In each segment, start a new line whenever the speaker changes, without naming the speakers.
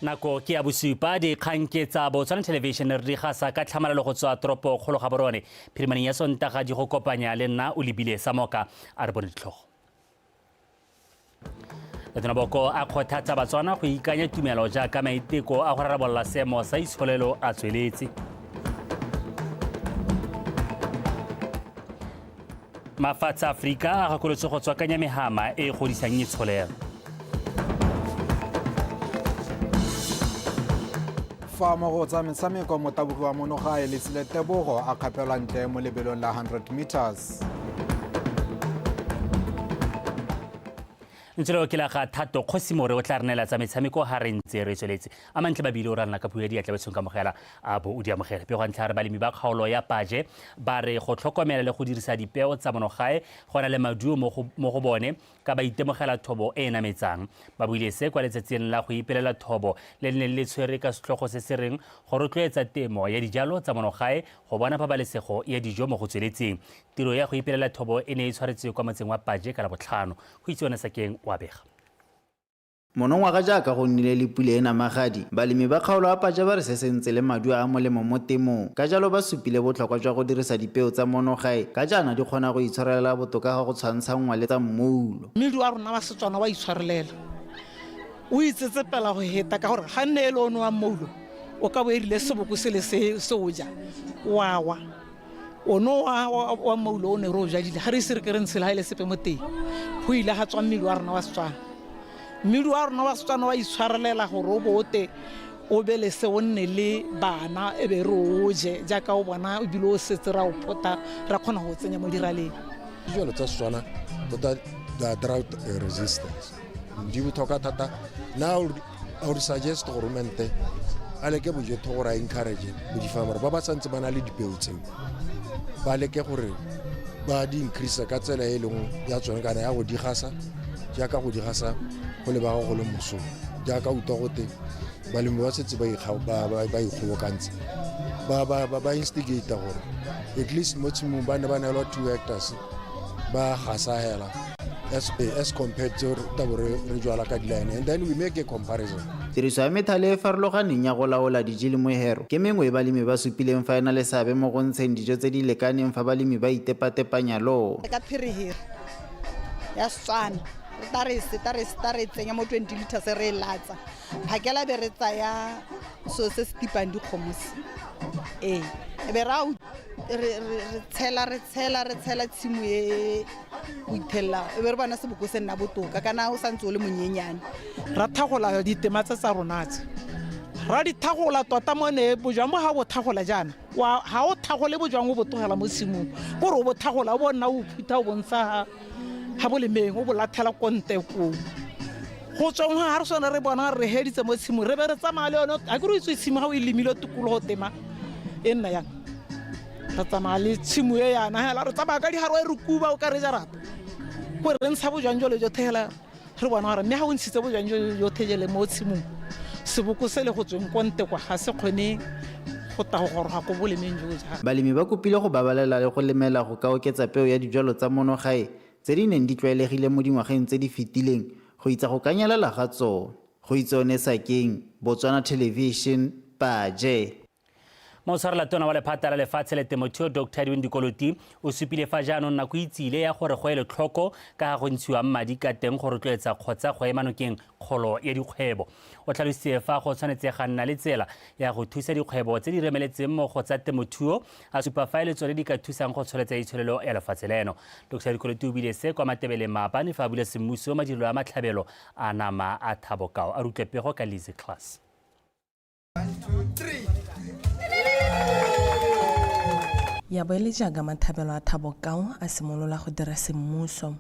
Nako ke ya bosupa, dikgang ke tsa Botswana Television, re di gasa ka tlhamalalo go tswa toropo kgolo Gaborone. Phirimaneng ya Sontaga di go kopanya le nna o lebile Samoka. A re bone ditlhogo. Letona Boko a kgothatsa Batswana go ikanya tumelo jaaka maiteko a go rarabolola seemo sa itsholelo a tsweletse. Mafatshe a Aforika a gakolotswe go tswakanya mehama e e godisang itsholelo.
Fa mo go tsa metshameko, motabogi wa monogae Letsile Tebogo a kgapelwa ntle mo lebelong la 100 meters.
Ntse ke la ga Thato Kgosimore o tla re neela tsa metshameko ha re ntse re tsweletse. A mantle babile o ranna ka puo ya diatla betshong kamogela a bo o di amogele. Pego ntlha re balemi ba kgaolo ya Paje ba re go tlhokomela le go dirisa dipeo tsa monogae go na le maduo mo go bone ka ba itemogela thobo e e nametsang. Ba buile se kwa letsatsing la go ipelela thobo le le neng le tshwere ka setlhogo se se reng go rotloetsa temo ya dijalo tsa monogae go bona pabalesego ya dijo mo go tsweletseng. Tiro ya go ipelela thobo e ne e tshwaretswe kwa motseng wa Paje ka Labotlhano. Go itse one Sakeng o a bega.
Monongwaga jaaka go nnile le pula e namagadi, balemi ba kgaolo ya Paje ba re se se ntse le maduo a a molemo mo temong. Ka jalo ba supile botlhokwa jwa go dirisa dipeo tsa mono gae ka jaana di kgona go itshwarelela botoka ga go tshwantshanngwa le tsa mmoulo.
Mmidi wa rona wa Setswana wa itshwarelela, o itsetsepela go heta ka gore ga nne e le one wa mmoulo o ka bo e rile seboko sele se se o ja wa wa. Ono wa mmoulo o ne re o jadile ga re ise re ke re ntshe le ga e le sepe mo teng, go ile ga tswa mmidi wa rona wa Setswana. Mmidi wa rona wa Setswana wa itshwarelela gore o bo o te o belese o nne le bana e be re o je jaaka o bona ebile o setse ra o phota ra kgona go o tsenya mo diraleng.
Dijalo tsa Setswana tota they are drought resistance, di botlhokwa thata. Now I would suggest goromente a leke bojotlhe gore a encourage bo di-farmer ba ba santse ba na le dipeo tseo, ba leke gore ba di increase ka tsela e leng ya tsone kana ya go di gasa, jaaka go di gasa go lebaga go le mosola, jaaka utlwa gote balemi ba setse ba ikgobokantse ba instigate gore at least mo tshimong ba ne ba neelwa 2 hectares ba gasa hela as compared to tabo re jwala ka di-line, and then we make a comparison.
Tiriso ya methale e farologaneng ya go laola diji le mohero ke mengwe e balemi ba supileng fa e na le seabe mo go ntsheng dijo tse di lekaneng fa balemi ba itepatepanya le.
Ka phirihiri ya Setswana re ta re seta re seta re tsenya mo 20 liters re e latsa phakela be re tsaya so se se tipang dikgomo se ee e be ra re tshela re tshela re tshela tshimo e o ithelela e be re bona seboko se nna botoka kana o santse o le monyenyane.
Ra thagola ditema tse tsa rona tse, ra di thagola tota mo ne bojang bo ga bo thagola jaana ga o thagole bojang o bo tlogela mo tshimong, kore o bo thagola o bo nna o phutha o bontsha ga bolemeng o bo lathela ko nte koo. Go tsweng ga re sone re bona re heditse mo tshimong re be re tsamaya le yone, ga ke re o itse tshimo ga o e lemile tikologo tema e nna yang, re tsamaya le tshimo e yana hela re tsamaya ka digaro e re kuba o ka re jarata gore re ntsha bojang jole jothe hela re bona gore mme ga o ntshitse bojang jole jothe jele mo tshimong seboko se le go tsweng ko nte kwa ga se kgone go ta go goroga ko bolemeng jo jang.
Balemi ba kopile go babalela le go lemela go ka oketsa peo ya dijwalo tsa mono gae tse di neng di tlwaelegile mo dingwageng tse di fetileng go itsa go ka nyelela ga tsone. Go itse Sakeng, Botswana Television, Paje.
Motshwarelatona wa lephata la lefatshe le temothuo Dr Edwin Dikoloti o supile fa jaanong nako e tsile ya gore go ele tlhoko ka ga go ntshiwang madi ka teng go rotloetsa kgotsa go ema nokeng kgolo ya dikgwebo. O tlhalositse fa go tshwanetse ga nna le tsela ya go thusa dikgwebo tse di remeletseng mo go tsa temothuo, a supa fa e le tsone di ka thusang go tsholetsa itsholelo ya lefatshe leno. Dr Dikoloti o bile se kwa Matebeleng maabane fa a bula semmuso madirelo a matlhabelo a nama a Thabokao. A rutlwe pego ka Lizzy Class.
Ya bo e le jaaka mathabelo a Thabokao a simolola go dira semmuso.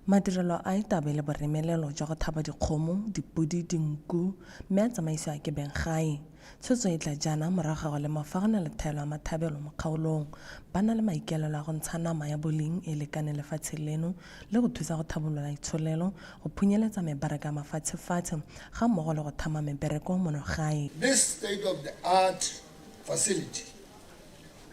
Madirelo a e tabe le boremelelo jwa go thaba dikgomo, dipodi, dinku mme a tsamaisiwa ke benggae. Tshwetso e tla jaana morago ga go lemoga fa go na le thaelo ya mathabelo mo kgaolong. Ba na le maikaelelo a go ntsha nama ya boleng e e lekaneng lefatshe leno le go thusa go thabolola itsholelo, go phunyeletsa mebaraka ya mafatshefatshe ga mmogo le go thama mebereko mono gae.
This state-of-the-art facility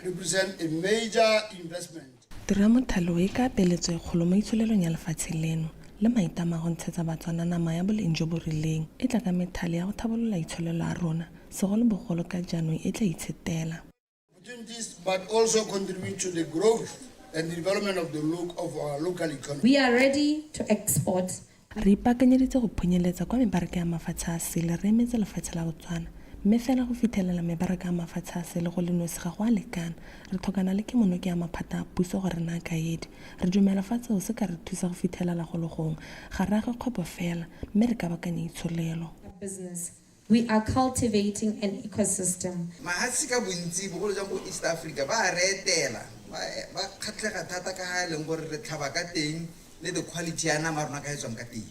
represents a major investment.
Tiro ya mothale o e ka peeletso e kgolo mo itsholelong ya lefatshe leno. le maitlamo a go ntshetsa Batswana nama ya boleng jo bo rileng e tla ka methale ya go thabolola itsholelo ya rona segolobogolo ka jaanong e tla itshetela.
Opportunities but also contribute to the growth and the development of the look of our local economy.
We are ready to export.
Re ipaakanyeditse go phunyeletsa kwa mebaraka ya mafatshe a sele re emetse lefatshe la Botswana. Mme fela go fithelela mebaraka ya mafatshe a sele go le nosi ga go a lekana, re tlhokana le kemonoke ya maphata a puso go re naya kaedi. Re dumela fa seo se ka re thusa go fithelela go le gongwe. Ga re age kgwebo fela, mme re kabakanya itsholelo.
Business. We are cultivating an ecosystem.
Mahatshe ka bontsi, bogolo jang ko East Africa, ba a re etela. Ba kgatlhega thata ka ga e leng gore re tlhaba ka teng le the quality ya nama ya rona ka e tswang ka teng.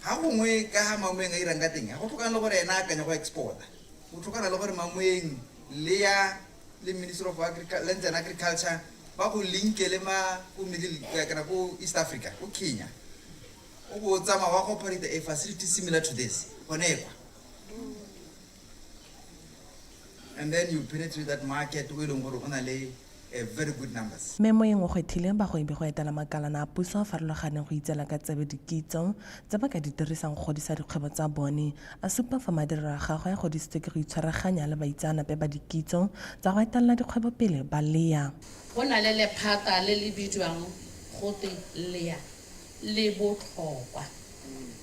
Ga gongwe ka ga Mamoeng a irang ka teng, ga go tlhokana le gore ena a akanya go exporta. Go tlhokana le gore Mamoeng le ya le Ministry of Lands and Agriculture ba go linke le ma ko Middle kana ko East Africa, ko Kenya. O bo o tsamaya wa go operate a facility similar to this gone kwa. And then you penetrate that market o e leng gore o na le very good numbers.
Mme Moeng o gwethile bagwebi go etela makalana a puso a farologaneng go itseela ka tsebe dikitso tse ba ka di dirisang go godisa dikgwebo tsa bone, a supa fa madirelo a gagwe a godisitswe ke go itshwaraganya le baitseanape ba dikitso tsa go etelela dikgwebo pele ba lea.
Go na le lephata le le bidiwang gote lea le botlhokwa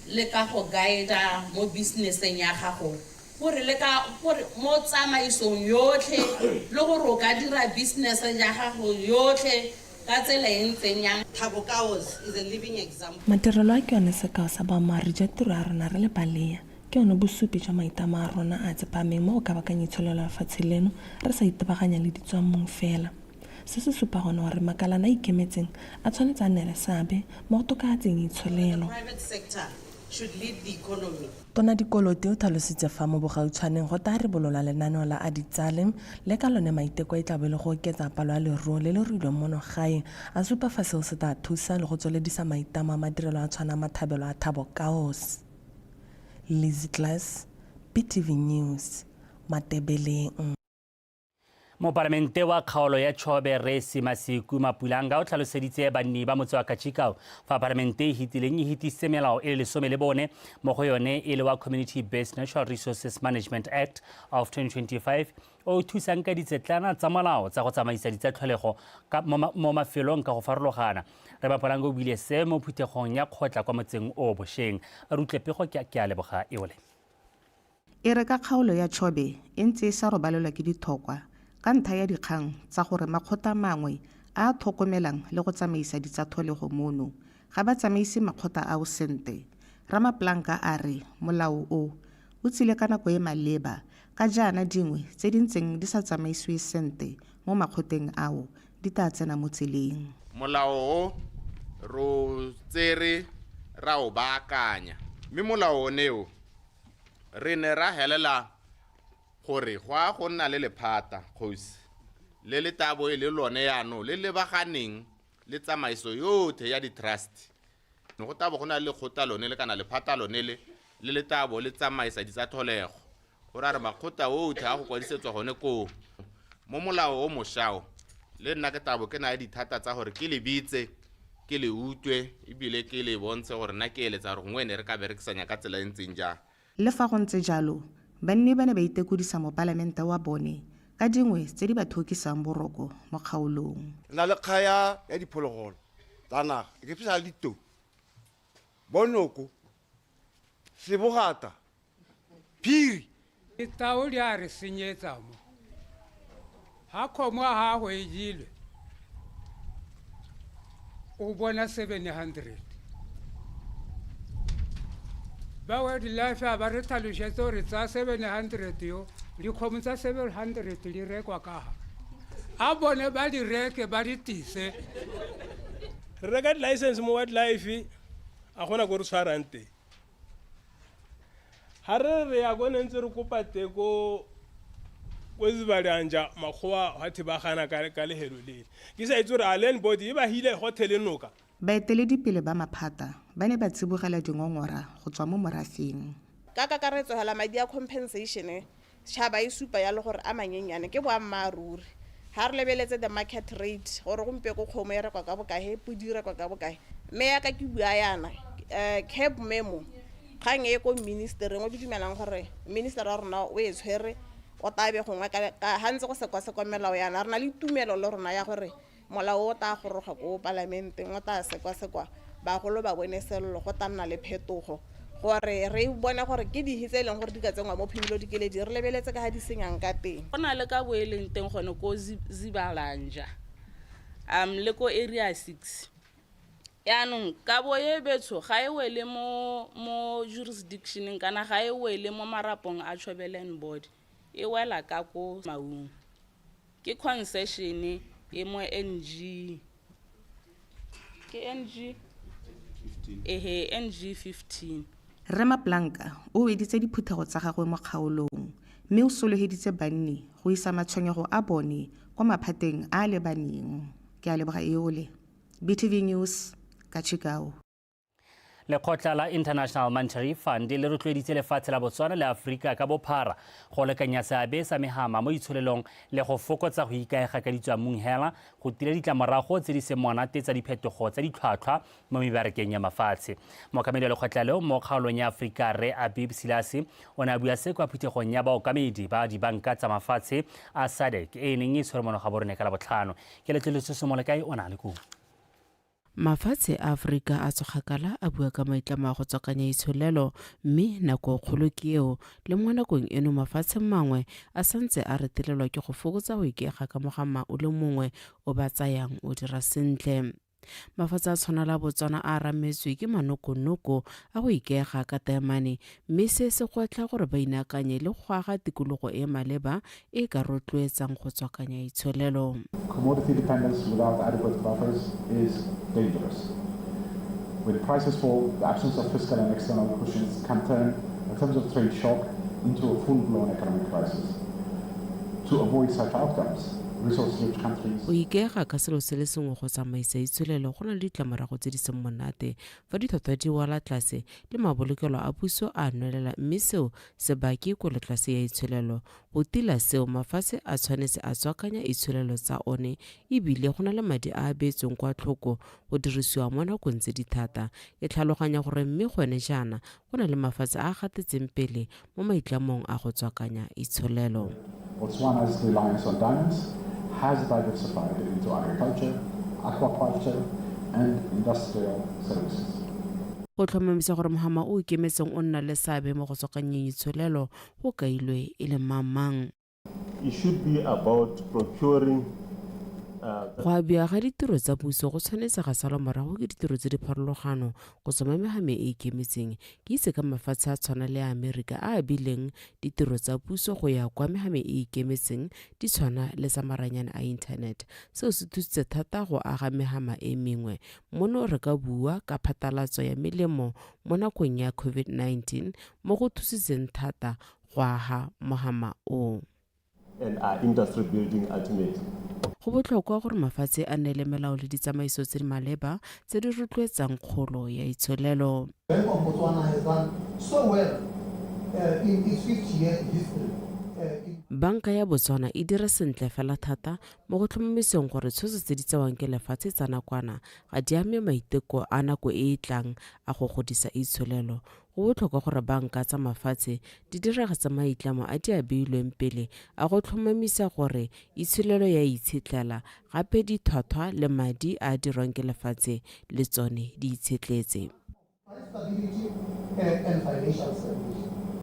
le ka go guide-a mo business-eng ya gago gore le ka gore mo tsamaisong yotlhe le gore o ka dira business ya gago yotlhe ka tsela e ntseng yang.
Thabo Kaos is a living example.
Madirelo a ke yone sekao sa boammaaruri jwa tiro ya rona re le balea. Ke yone bosupi jwa maitlamo a rona a a tsepameng mo go kabakanya itsholelo ya lefatshe leno re sa itebaganya le ditswammung fela. Se se supa gone gore makalana a ikemetseng a tshwanetse a nne le seabe mo go tokafatseng itsholelo. Tona Dikoloti o tlhalositse fa mo bogautshwaneng go taa ribolola lenaneo la A Ditsale le ka lone maiteko e tla bo e le go oketsa palo ya leruo le le ruilweng mono gae, a supa fa seo se taa thusa le go tsweledisa maitlamo a madirelo a tshwana mathabelo a Thabo Kaos. Lizzy Glass, BTV News, Matebeleng.
Mopalamente wa kgaolo ya Chobe Rre Simasiku Mapulanga o tlhaloseditse banni ba motse wa Kachikau fa palamente e hitileng e hitisitse melao e le 14 mo go yone e le wa Community Based Natural Resources Management Act of 2025 o o thusang ka ditsetlana tsa molao tsa go tsamaisa ditsatlholego mo mafelong ka go farologana. Rre Mapulanga o buile se mo phuthegong ya kgotla kwa motseng o bosheng. A re utlwe pego ke a leboga eole.
E re ka kgaolo ya Chobe e ntse e sa robalelwa ke dithokwa ka ntlha ya dikgang tsa gore makgotla mangwe a a thokomelang le go tsamaisa ditsa-tholego mono ga ba tsamaise makgotla ao sente, Ramapolanka a re molao o, o tsile ka nako e maleba ka jaana dingwe tse di ntseng di sa tsamaisiwe sente mo makgoteng ao di tla tsena mo tseleng.
Molao o re o tsere ra o baakanya mme molao one o Re ne ra helela gore go a go nna le lephata, kgosi, le le tlaa bo e le lone yaanong le lebaganeng le tsamaiso yotlhe ya di-trust. Go tlaa bo go na le lekgotla lone le kana lephata lone le, le le tlaa bo le tsamaisa ditsa tlholego. Go raya gore makgotla otlhe a go kwadisetswa gone koo. Mo molao o mošwa o, le nna ke tlaa bo ke na le dithata tsa gore ke le bitse, ke le utlwe, ebile ke le bontshe gore nna ke eletsa gore gongwe ne re ka berekisanya ka tsela e ntseng jang.
Le fa go ntse jalo, banni ba ne ba itekodisa mopalamente wa bone ka dingwe tse di ba thokisang boroko mo kgaolong.
Re na le kgaya ya diphologolo tsa naga, e ke le ditou, bonoko, sebogata, phiri.
Ditau di a re senyetsa mo. Ha kgomo ya gago e jelwe, o bona 700. Ba wildlife a ba re tlhalosetse gore tsa 700 yo, dikgomo tsa 700 di rekwa ka ga. A bone ba di reke ba di tise.
Re reka di-license mo wildlife, a gona ko re tshwarang teng. Ha re re ya ko ne ntse re kopa teng ko ko Zibalanja makgowa hwa the ba gana ka lehelo lele. Ke sa itse gore a land board e ba hile gothe le noka.
Baeteledipele ba maphata ba ne ba tsibogela dingongora go tswa mo morafeng.
Ka kakaretso hela madi a compensation setšhaba e supa ya le gore a manyenyane ke boammaaruri. Ha re lebeletse the market rate gore gompieko kgomo e rekwa ka bokae, podi e rekwa ka bokae, Mme yaka ke bua yana, CAB memo kgang e ko ministereng o ke dumelang gore minister wa rona o e tshwere, o tla be gongwe ka ha ntse go sekwasekwa melao yana, re na le tumelo le rona ya gore molao o tla goroga ko palamenteng, o tla sekwasekwa, bagolo ba bone sello, go tla nna le phetogo gore re bone gore ke dihe tse e leng gore di ka tsenngwa mo phimolo dikeledi, re lebeletse ka ga di senyang ka teng.
Go na le ka bo e leng teng gone ko Zibalanja, le ko area 6. Yaanong kabo e betsho ga e wele mo jurisdictioneng kana ga e wele mo marapong a Chobe Land Board, e wela ka ko Maung. Ke concession e mo NG, ke NG? Ehe, NG 15.
Rre Maplanka o weditse diphuthego tsa gagwe mo kgaolong mme o sologeditse banni go isa matshwenyego a bone kwa maphateng a a lebaneng. Ke a leboga Eole. BTV News, Kachikau.
Lekgotla la International Monetary Fund le rotloeditse lefatshe la Botswana le Aforika ka bophara go lekanya seabe sa mehama mo itsholelong le go fokotsa go ikaega ka ditswammung hela go tila ditlamorago tse di seng monate tsa diphetogo tsa ditlhwatlhwa mo mebarakeng ya mafatshe. Mookamedi wa lekgotla leo mo kgaolong ya Aforika Rre Abib Silasi o ne a bua se kwa phuthegong ya baokamedi ba dibanka tsa mafatshe a SADC e e neng e tshwere mono ga borone ka Labotlhano. Keletlo Somolekae o na le koo.
Mafatshe a Aforika a tswa kgakala a bua ka maitlamo a go tswakanya itsholelo mme nako kgolo ke eo. Le mo nakong eno mafatshe mangwe a santse a retelelwa ke go fokotsa go ikaega ka mogama o le mongwe o ba tsayang o dira sentle. Mafatshe a tshwana la Botswana a rametswe ke manokonoko a go ikaega ka taemane mme se se gwetlha gore ba inaakanye le go aga tikologo e maleba e ka rotloetsang go tswakanya itsholelo.
Commodity dependence without adequate buffers is dangerous. When prices fall, the absence of fiscal and external cushions can turn a terms of trade shock into a full-blown economic crisis. To avoid such outcomes, resource-rich countries...
Go ikaega ka selo se le sengwe go tsamaisa itsholelo go na le ditlamorago tse di seng monate fa ditlhwatlhwa di wela tlase le mabolokelo a puso a nwelela mme seo se bake kwelotlase ya itsholelo. Go tila seo, mafatshe a tshwanetse a tswakanya itsholelo tsa one e bile go na le madi a a beetsweng kwa tlhoko go dirisiwa mo nakong tse di thata. Ke tlhaloganya gore mme gone jaana go na le mafatshe a a gatetseng pele mo maitlamong a go tswakanya itsholelo.
Botswana's reliance on diamonds has diversified into agriculture, aquaculture and industrial services.
Go tlhomamisa gore mohama o o ikemetseng o nna le seabe mo go tswakanyeng itsholelo go kailwe e le mang-mang.
It should be about procuring
Go abiwa ga ditiro tsa puso go tshwanetse ga salwa morago ke ditiro tse di pharologano go tswa mo mehameng e e ikemetseng. Ke itse ka mafatshe a tshwana le a Amerika a a abileng ditiro tsa puso go ya kwa mehameng e e ikemetseng di tshwana le tsa maranyane a internet. Seo se thusitse thata go aga mehama e mengwe. Mono re ka bua ka phatlalatso ya melemo mo nakong ya COVID-19 mo go thusitseng thata go aga mohama o.
And are industry building ultimately.
Go botlhokwa gore mafatshe a nne le melao le ditsamaiso tse di maleba tse di rotloetsang kgolo ya itsholelo.
Bank of Botswana has done so well in its 50-year history.
Banka ya Botswana e dira sentle fela thata mo go tlhomamiseng gore tshwetso tse di tsewang ke lefatshe tsa nakwana ga di ame maiteko a nako e e tlang a go godisa itsholelo. Go botlhokwa gore banka tsa mafatshe di diragatse maitlamo a di a beilweng pele a go tlhomamisa gore itsholelo ya itshetlela gape dithwathwa le madi a a dirwang ke lefatshe le tsone di itshetletse.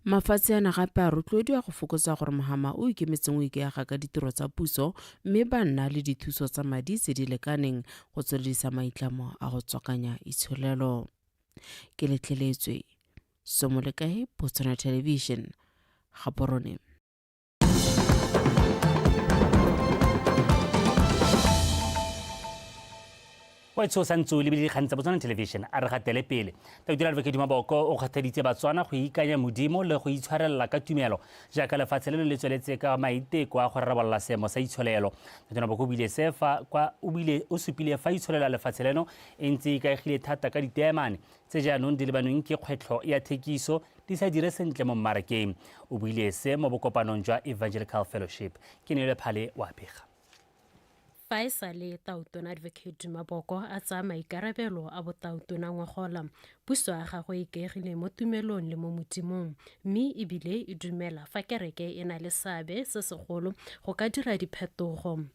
Mafatshe ana gape a rotloediwa go fokotsa gore mohama o ikemetseng o ikaega ka ditiro tsa puso mme ba nna le dithuso tsa madi tse di lekaneng go tsweledisa maitlamo a go tswakanya itsholelo. Ke letleletswe Somolekae, Botswana Television, Gaborone.
O e tshosa ntse o lebile dikgang tsa Botswana Television a re gatele pele. Tautona Advocate Maboko o kgothaditse Batswana go ikanya Modimo le go itshwarelela ka tumelo jaaka lefatshe leno le tsweletse ka maiteko a go rarabolola seemo sa itsholelo. Tautona Boko o buile se fa kwa o bile o supile fa itsholelo ya lefatshe leno e ntse e ikaegile thata ka diteemane tse jaanong di lebanweng ke kgwetlho ya thekiso di sa dire sentle mo mmarakeng. O buile se mo bokopanong jwa Evangelical Fellowship. Ke Neelo Phale wa bega.
Fa e sale Tautona Advocate Duma Boko a tsaya maikarabelo a botautona ngogola, puso ya gagwe e ikaegile mo tumelong le mo Modimong, mme e bile e dumela fa kereke e na le seabe se segolo go ka dira diphetogo.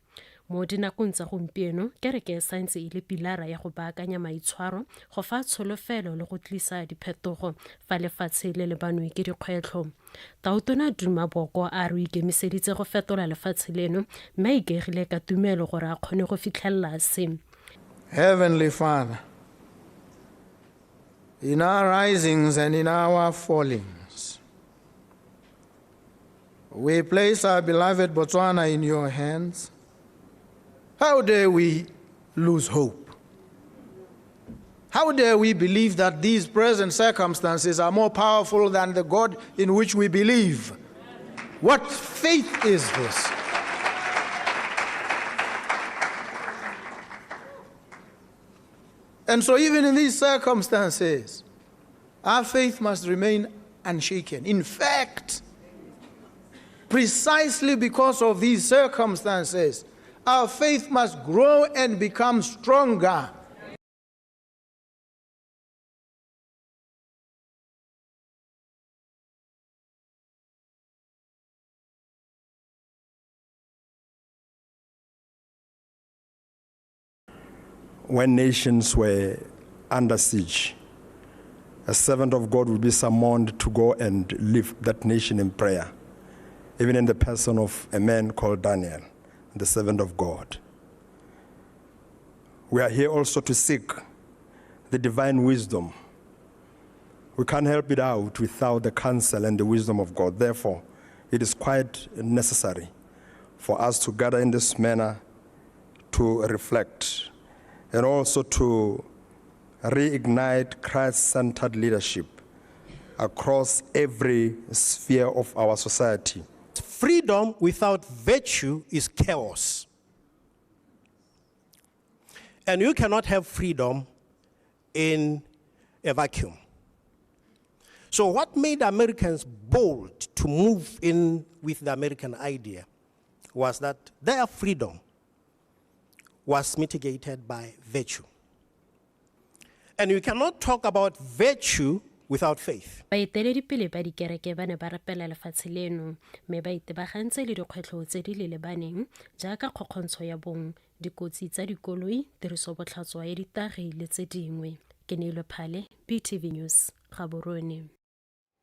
Mo dinakong tsa gompieno, kereke e santse e le pilara ya go baakanya maitshwaro, go fa tsholofelo le go tlisa diphetogo fa lefatshe le lebanwe ke dikgwetlho. Tautona Duma Boko a re o ikemiseditse go fetola lefatshe leno mme a ikaegile ka tumelo gore a kgone go fitlhelela se.
Heavenly Father, in our risings and in our fallings, we place our beloved Botswana in your hands. How dare we lose hope? How dare we believe that these present circumstances are more powerful than the God in which we believe? What faith is this? And so, even in these circumstances, our faith must remain unshaken. In fact, precisely because of these circumstances, our faith must grow and become stronger.
When nations were under siege, a servant of God would be summoned to go and lift that nation in prayer, even in the person of a man called Daniel, the servant of God. We are here also to seek the divine wisdom. We can't help it out without the counsel and the wisdom of God. Therefore, it is quite necessary for us to gather in this manner to reflect and also to reignite Christ-centered leadership across every sphere of our society.
Freedom without virtue is chaos. And you cannot have freedom in a vacuum. So what made Americans bold to move in with the American idea was that their freedom was mitigated by virtue. And you cannot talk about virtue without faith.
Baeteledipele ba dikereke ba ne ba rapela lefatshe leno mme ba itebagantse le dikgwetlho tse di le lebaneng jaaka kgokgontsho ya bong, dikotsi tsa dikoloi, tirisobotlhatswa ya ditagi le tse dingwe. Ke Neilwe Phale, BTV News, Gaborone.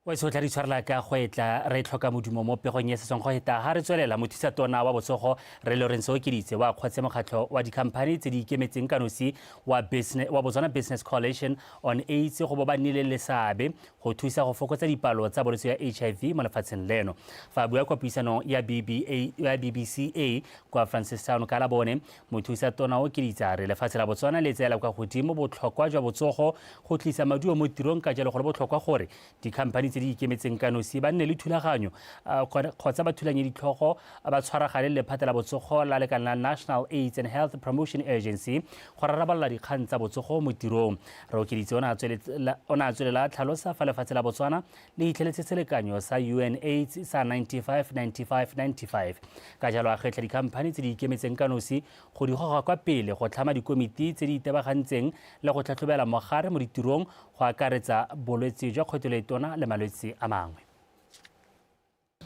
Wa tla di tshwarela ka go etla re tlhoka modumo mo pegong ya setsong go eta ha re tswelela mothusa tona wa botsogo re Lawrence Okeditse wa kgotse mokgatlho wa dikhamphani tse di ikemetseng ka nosi wa Botswana Business Coalition on AIDS go bo ba nnile le seabe go thusa go fokotsa dipalo tsa bolwetse ya HIV mo lefatsheng leno. Fa a bua kwa puisanong ya BBCA kwa Francistown ka Labone, mothusa tona Okeditse a re lefatshe la Botswana le tseela kwa godimo botlhokwa jwa botsogo go tlisa maduo mo tirong, ka jalo go le botlhokwa gore dikhamphani tse di ikemetseng ka nosi ba nne le thulaganyo kgotsa ba thulanye ditlhogo ba tshwaragane le lephata la botsogo la lekala la National AIDS and Health Promotion Agency go rarabolola dikgang tsa botsogo mo tirong. Re Okeditse o ne a tswelela tlhalosa fa lefatshe la Botswana le hitlheletse selekanyo sa UNAIDS sa 95-95-95, ka jalo a kgetlha dikhamphani tse di ikemetseng ka nosi go di goga kwa pele go tlhama dikomiti tse di itebagantseng le go tlhatlhobela mogare mo ditirong go akaretsa bolwetse jwa kgotelo le malwetse a mangwe.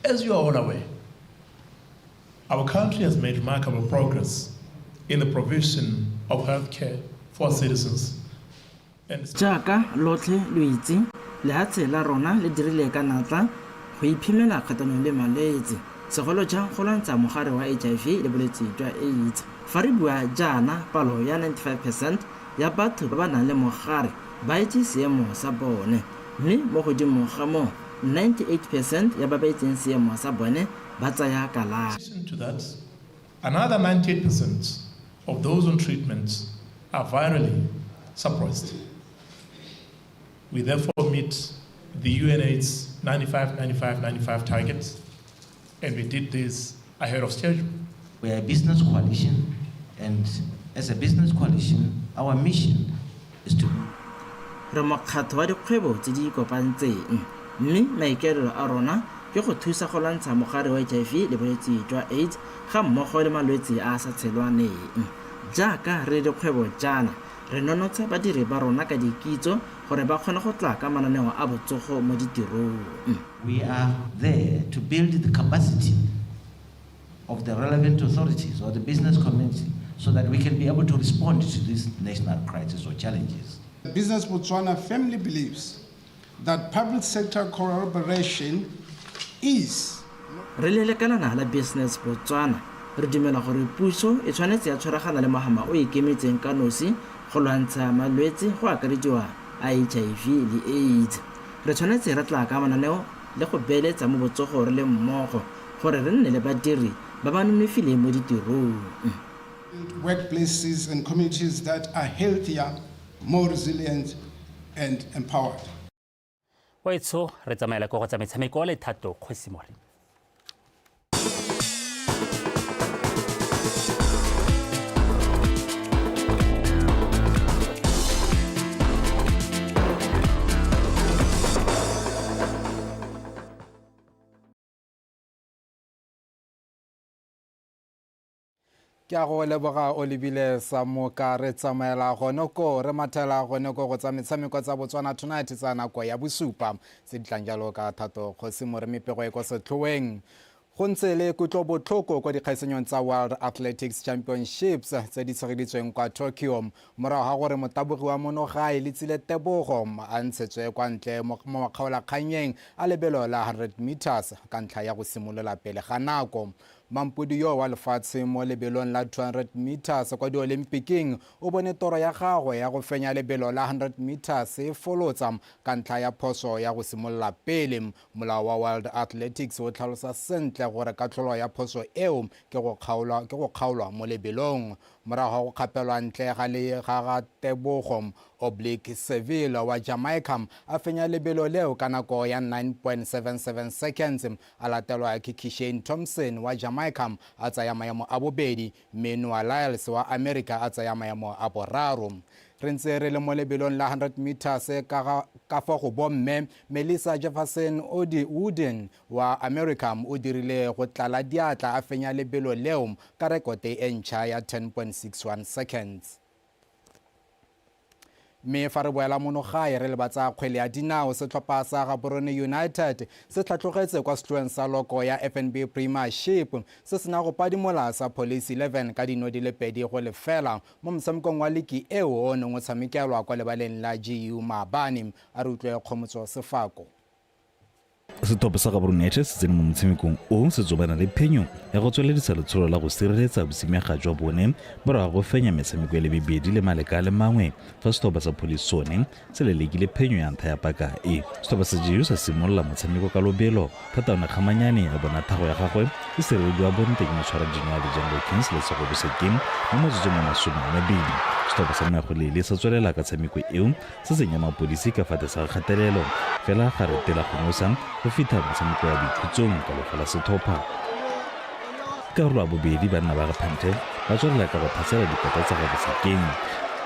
As you are all aware, our country has made remarkable progress in the provision of healthcare for citizens.
Jaaka lotlhe lo itse, lehatshe la rona le dirile ka natla go iphemela kgatlhanong le malwetse, segolo jang go lwantsha mogare wa HIV le bolwetse jwa AIDS. Fa re bua jaana, palo ya 95% ya batho ba ba nang le mogare ba itse seemo sa bone, mme mo godimo ga moo 98% ya ba ba itseng seemo sa bone ba tsaya kalafi.
To that, another 98% of those on treatment are virally suppressed. We therefore meet the UNAIDS 95-95-95 targets, and we did this ahead of schedule.
We are a business coalition, and as a business coalition, our mission is to
Re mokgatho wa dikgwebo tse di ikopantseng, mme maikaelelo a rona ke go thusa go lwantsha mogare wa HIV le bolwetse jwa AIDS ga mmogo le malwetse a a sa tshelwaneng. Jaaka re le dikgwebo jaana, re nonotsha badiri ba rona ka dikitso gore ba kgone go tla ka mananeo a botsogo mo ditirong.
We are there to build the capacity of the relevant authorities or the business community so that we can be able to respond to this national crisis or challenges.
Business Botswana firmly believes that public sector collaboration is
Re le lekalana la Business Botswana re dumela gore puso e tshwanetse ya tshwaragana le mohama o ikemetseng ka nosi go lwantsha malwetse go akarediwa a HIV le AIDS. Re tshwanetse ra tla ka mananeo le go beeletsa mo botsogo re le mmogo gore re nne le badiri ba ba nonofileng mo ditirong.
Workplaces and communities that are healthier, more resilient and empowered.
Wetsho, re tsamaela ko go tsa metshameko le Thato Kgosimore.
Ke a go leboga o lebile sa moka. Re tsamaela gone ko, re mathela gone ko go tsa metshameko tsa Botswana Tonight tsa nako ya bosupa tse di tlang jalo ka Thato Kgosi More. Mepego e ko setlhoeng, go ntse le kutlobotlhoko kwa dikgaisanyong tsa World Athletics Championships tse di tshegeditsweng kwa Tokyo morago ga gore motabogi wa monogae Letsile Tebogo a ntshetswe kwa ntle mo makgaolakgannyeng a lebelo la 100 meters ka ntlha ya go simolola pele ga nako. Mampodi yo wa lefatshe mo lebelong la 200 meters kwa diolimpiking o bone toro ya gagwe ya go fenya lebelo la 100 meters e folotsa ka ntlha ya phoso ya go simolola pele. Molao wa World Athletics o tlhalosa sentle gore katlholo ya phoso eo ke go kgaolwa mo lebelong. Morago ga go kgapelwa ntle ga le ga ga Tebogo, Oblique Seville wa Jamaica a fenya lebelo leo ka nako ya 9.77 seconds, a latelwa ke Kishane Thompson wa Jamaica a tsaya maemo a bobedi, mme Noah Lyles wa America a tsaya maemo a boraro. Re ntse re le mo lebelong la 100 meters ka fa go bomme, Melissa Jefferson Wooden wa America o dirile go tlala diatla a fenya lebelo leo ka rekote e ntšha ya 10.61 seconds. Mme fa re boela mono gae re lebatsa kgwele ya dinao, setlhopha sa Gaborone United se tlhatlogetse kwa setlhoeng sa loko ya FNB Premiership se sena go padimola sa Police 11 ka dino di le 2-0 mo motshamekong wa liki eo o neng o tshamekelwa kwa lebaleng la GU maabane. A re utlwe Kgomotso Sefako.
Setlhopha sa Gaborone United se tsene mo motshamekong o se tsobana le phenyo ya go tsweledisa letsholo la go sireletsa bosimega jwa bone morago go fenya metshameko e le mebedi le maleka a le mangwe, fa setlhopha sa Police sone se lelekile phenyo ya ntlha ya paka e. Setlhopha sa GU sa simolola motshameko ka lobelo thata, one Kgamanyane a bona thago ya gagwe e sirelediwa bonte ke motshwara dino wa Django Kings le Sego Bosekeng mo motsotsong wa 20. Setlhopha sa Magolele sa tswelela ka tshameko eo se senya mapodisi ka fa tlase ga kgatelelo, fela ga re tela go nosa go fitlha motshameko ya boikhutsong ka lefa la setlhopha. Karolo ya bobedi, banna ba ga Pantev ba tswelela ka go tlhasela dikota tsa ga Bosekeng,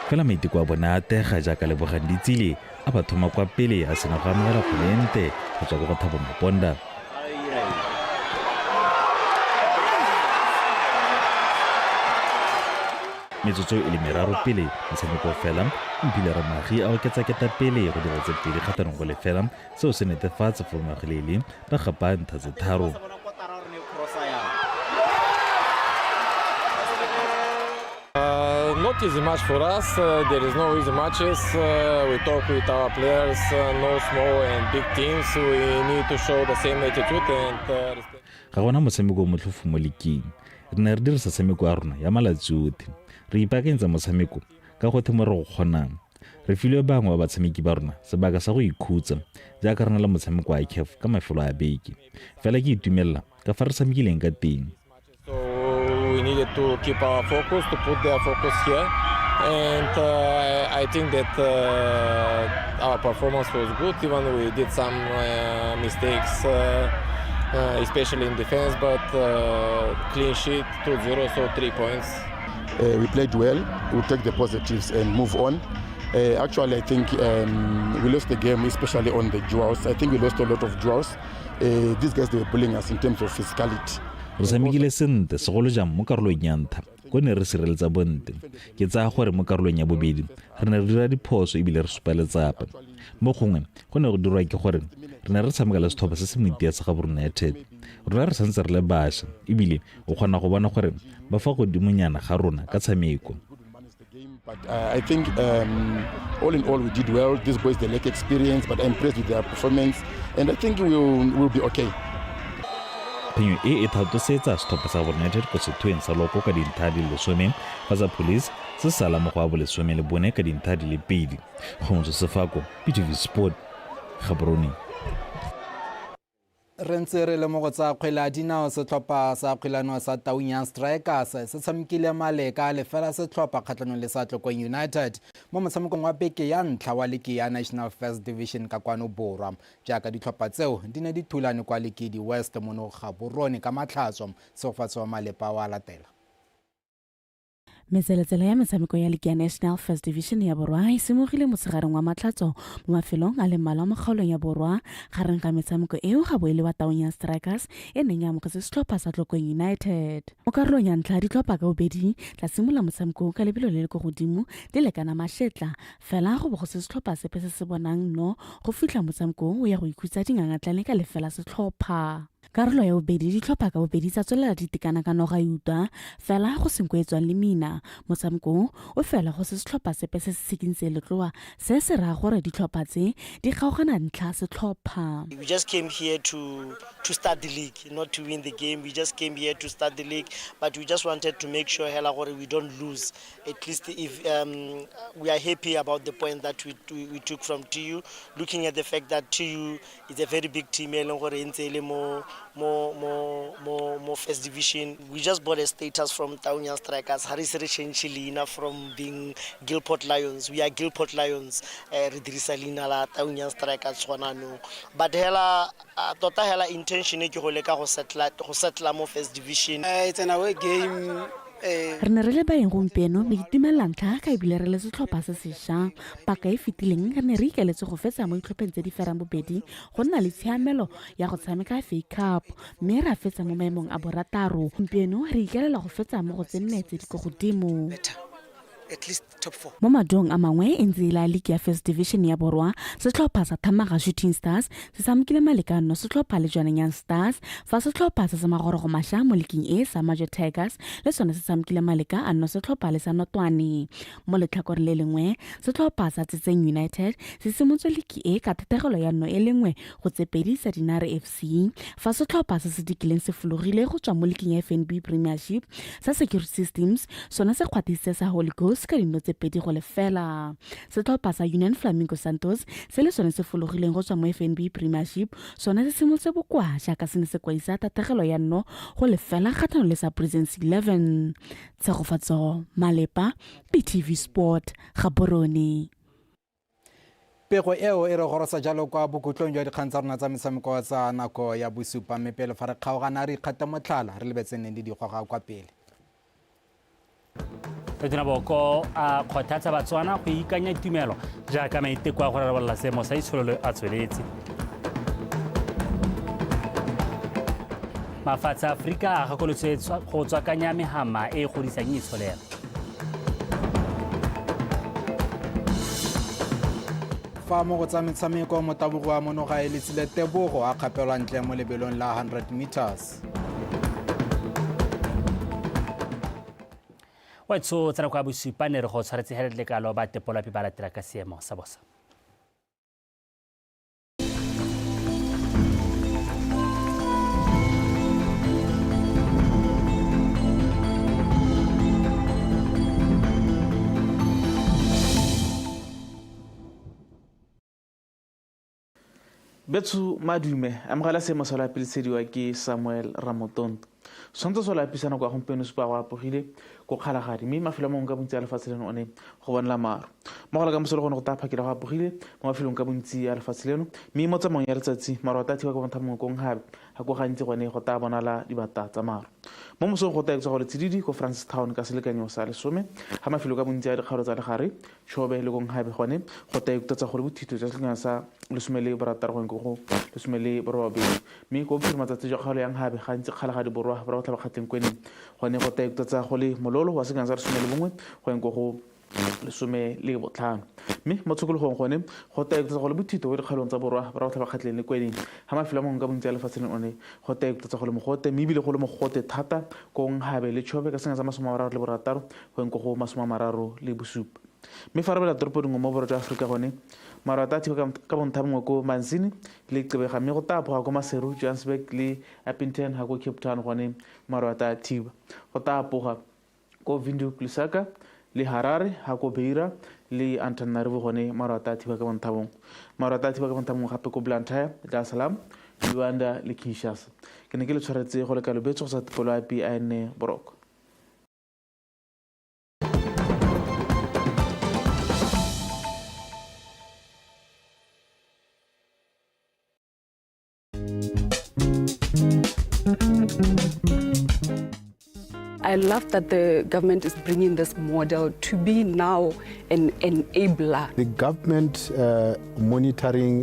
fela maiteko a bone a atega jaaka Lebogang Ditsile a ba thoma kwa pele a sena go amogela kgwele e ntle go tswa ko go Thabo Maponda. Metsotso e le meraro pele motshameko fela, Mphile Ramagi a oketsa ketapele go dira tse 2-0, seo se netefatsa for Magolele ba gapa ntlha tse tharo.
Not easy match for us. There is no easy matches. We talk with our players, no small and big teams. We need to show the same attitude and respect.
Ga gona motshameko o motlhofo mo liking. Re ne re dirisa tshameko ya rona ya malatsi otlhe. Re ipaakanyetsa motshameko ka gotlhe mo re go kgonang. Re filwe bangwe ba batshameki ba rona sebaka sa go ikhutsa jaaka re na le motshameko wa CAF ka mafelo a beke. Fela ke itumelela ka fa re tshamekileng ka teng.
So we needed to keep our focus, to put their focus here, and I think that our performance was good. Even we did some mistakes, especially in defense, but clean sheet, 2-0, so 3 points.
We played well. We take the positives and move on. Actually, I think we lost the game, especially on the draws. I think we lost a lot of draws. These guys, they were bullying us in terms of physicality.
Re tshamekile sentle segolo jang mo karolong ya ntlha ko ne re sireletsa bonte. Ke tsaya gore mo karolong ya bobedi re ne re dira diphoso ebile re supa letsapa. Mo gongwe go ne go dirwa ke gore re ne re tshameka le setlhopha se se motia sa Gaborone United. Rona re santse re le bašwa ebile o kgona go bona gore ba fa godimonyana ga rona ka tshameko.
But I think all in all we did well. These boys, they lack experience, but I'm impressed with their performance, and I think we'll be okay.
Phenyo e e thatosetsa setlhopha sa Gaborone United ko sethoeng sa loko ka dintlha di le 10, fa sa Police se sala mo go a bo 14 ka dintlha di le 2. Kgomotso Sefako, BTV Sport, Gaborone.
Re ntse re le mo go tsa kgwele ya dinao. Setlhopha sa kgwelano sa Taung Young Strikers se tshamekile maleka lefela setlhopha kgatlhanong le sa Tlokong United mo motshamekong wa beke ya ntlha wa liki ya National First Division ka kwano borwa, jaaka ditlhopha tseo di ne di thulane kwa Lekidi West mono Gaborone ka Matlhatso. Tshegofatso wa Malepa wa latela.
Metseletsele ya metshameko ya liki ya National First Division ya borwa e simogile motshegareng wa Matlhatso mo mafelong a le mmalwa mo kgaolong ya borwa. Gareng ga metshameko eo ga bo e le wa Taung Young Strikers e neng e amogetse setlhopha sa Tlokong United. Mo karolong ya ntlha, ditlhopha ka bobedi tla simolola motshameko ka lebelo le le ko godimo, di lekana mašetla fela, go bo go se setlhopha sepe se se bonang no go fitlha motshameko o ya go ikhutsa dingangatlane ka lefela setlhopha. Karolo ya bobedi, ditlhopha ka bobedi tsa tswelela di tekana ka noga e utwa fela, go senko e tswang le mina. Motshameko o fela go se setlhopha sepe se se tshikintseng letloa. Se se raya gore ditlhopha tse di kgaogana ntlha setlhopha.
We just came here to start the league, not to win the game. We just came here to start the league, but we just wanted to make sure hela gore we don't lose. At least if we are happy about the point that we took from TU, looking at the fact that TU is a very big team, e leng gore e ntse e le mo first division. We just bought a status from Taung Young Strikers. Ha re ise re change leina from being Gilport Lions. We are Gilport Lions. Re dirisa leina la Taung Young Strikers gona nou. But hela tota hela intention ke go leka go settla mo first division.
It's an away game.
Re ne re le baeng gompieno mme itumelela ntlha ka ebile re le setlhopha se sešwa. Paka e fetileng re ne re ikaletse go fetsa mo ditlhopheng tse di ferang bobedi go nna le tshiamelo ya go tshameka FA Cup, mme ra fetsa mo maemong a borataro. Gompieno re ikaelela go fetsa mo go tse nne tse di ko godimo.
At least top four.
Mo maduong a mangwe e ntse e le a league ya First Division ya borwa, setlhopha sa Thamaga Shooting Stars se tshamekile malekano setlhopha le Jwaneng Young Stars, fa setlhopha se se magorogo mašwa mo leaking e sa Major Tigers le sone se tshamekile maleka a nno setlhopha le sa Notwane. Mo letlhakoreng le lengwe, setlhopha sa Tsetseng United se simotse liki e ka thetegelo ya 0-1 go 2 sa Dinare FC, fa setlhopha se se dikileng se fologile go tswa mo leaking ya FNB Premiership sa Security Systems sone se kgwatisitse sa Holy Ghost ka dino tse 2-0. Setlhopha sa Union Flamingo Santos se le sone se fologileng go tswa mo FNB Premiership sone se simolotse bokoa jaaka se ne se kwadisa tategelo ya 0-0 kgatlhanong le sa Prisons 11. Tshegofatso Malepa, BTV Sport, Gaborone.
Pego eo e re gorosa jalo kwa bokhutlong jwa dikgang tsa rona tsa metshameko tsa nako ya bosupa, mme pele fa re kgaogana re ikgate motlhala re lebetseneng le dikgoga kwa pele.
Tona Boko a kgothatsa Batswana go ikanya tumelo jaaka maiteko a go rarabolola seemo sa itsholelo a tsweletse. Mafatshe a Aforika a gakolotswe go tswakanya mehama e e godisang itsholelo.
Fa mo go tsa metshameko, motabogo wa monoga e Letsile Tebogo a kgapelwa ntle mo lebelong la 100 meters.
Wa tsho tsena kwa bosupa ne re go tshwaretse hele lekalo ba tepolapi ba latela ka seemo sa bosa.
Betso madume, amogela seemo sa lapilesediwa ke Samuel Ramotonto.
Setshwantsho sa loapi sa nako ya gompieno se supa go apogile ko Kgalagadi, mme mafelo a mangwe ka bontsi a lefatshe leno one go bonela maru. Mo go la kamoso le gone go taya phakela go apogile mo mafelong ka bontsi a lefatshe leno, mme mo tsamaong ya letsatsi maru a taya thiba ka bontha mongwe ko Nghabe, ga ko gantsi gone go taya bonala dibata tsa maru. Mo mosong go taya go le tsididi ko Francistown ka selekanyo sa 10, ga mafelo ka bontsi a dikgaolo tsa legare, Chobe le ko Nghabe gone go taya ikuta tsa gore bothito jwa selekanyo sa 16 go go 18. Mme ko bophirimatsatsi jwa kgaolo ya Nghabe gantsi Kgalagadi Borwa borwa botlhaba kgatleng kweneng gone go taya ikuta tsa go le mololo wa selekanyo sa 11 go ko go 15. Mme mo tshokologong gone go taya ikuta tsa go le bothito ko dikgaolong tsa borwa borwa botlhaba kgatleng le kweneng, ga mafelo a mangwe ka bontsi a lefatshe le one go taya ikuta tsa go le mogote, mme ebile go le mogote thata ko Nghabe le Chobe ka selekanyo sa 36 go ko go 37. Mme fa re bela toropo dingwe mo borwa jwa Aforika gone, maru a taya thiba ka bontha bongwe ko Manzini le Gqeberha, mme go taya apoga ko Maseru, Johannesburg le Upington, ga ko Cape Town gone maru a taya thiba. Go taya apoga ko Windhoek, Lusaka le Harare, ga ko Beira le Antananarivo gone maru a taya thiba ka bontha bongwe. Maru a taya thiba ka bontha bongwe gape ko Blantyre, Dar es Salaam, Luanda le Kinshasa. Ke ne ke le tshwaretse go le kalo betso go sa tipolo a ene boroko.
I love that the government is bringing this model to be now an enabler.
The government monitoring